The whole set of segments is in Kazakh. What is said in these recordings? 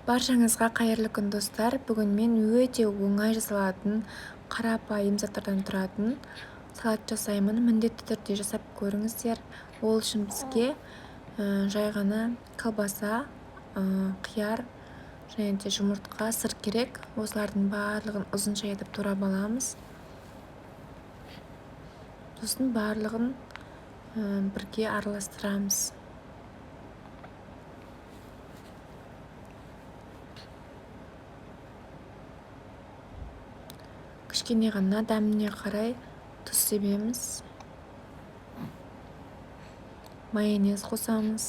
Баршаңызға қайырлы күн, достар! Бүгін мен өте оңай жасалатын, қарапайым заттардан тұратын салат жасаймын. Міндетті түрде жасап көріңіздер. Ол үшін бізге жай ғана колбаса, қияр және де жұмыртқа, сыр керек. Осылардың барлығын ұзынша етіп турап аламыз. Сосын барлығын бірге араластырамыз. Кішкене ғана дәміне қарай тұз себеміз. Майонез қосамыз.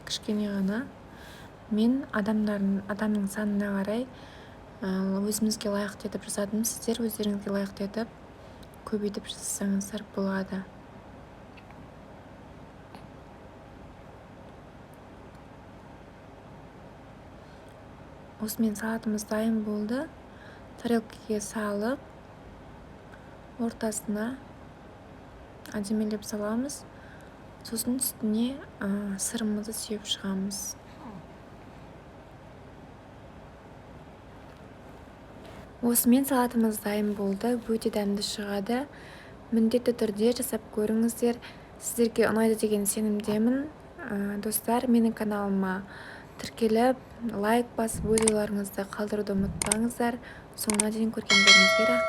Кішкене ғана. Мен адамның санына қарай өзімізге лайықты етіп жасадым. Сіздер өздеріңізге лайықты етіп көбейтіп жасасаңыздар болады. Осымен салатымыз дайын болды. Тарелкаға салып, ортасына әдемілеп саламыз. Сосын үстіне сырымызды сеуіп шығамыз. Осымен салатымыз дайын болды. Өте дәмді шығады. Міндетті түрде жасап көріңіздер. Сіздерге ұнайды деген сенімдемін. Достар, менің каналыма тіркеліп, лайк басып, өз ойларыңызды қалдыруды ұмытпаңыздар. Соңына дейін көргендеріңізге рахмет.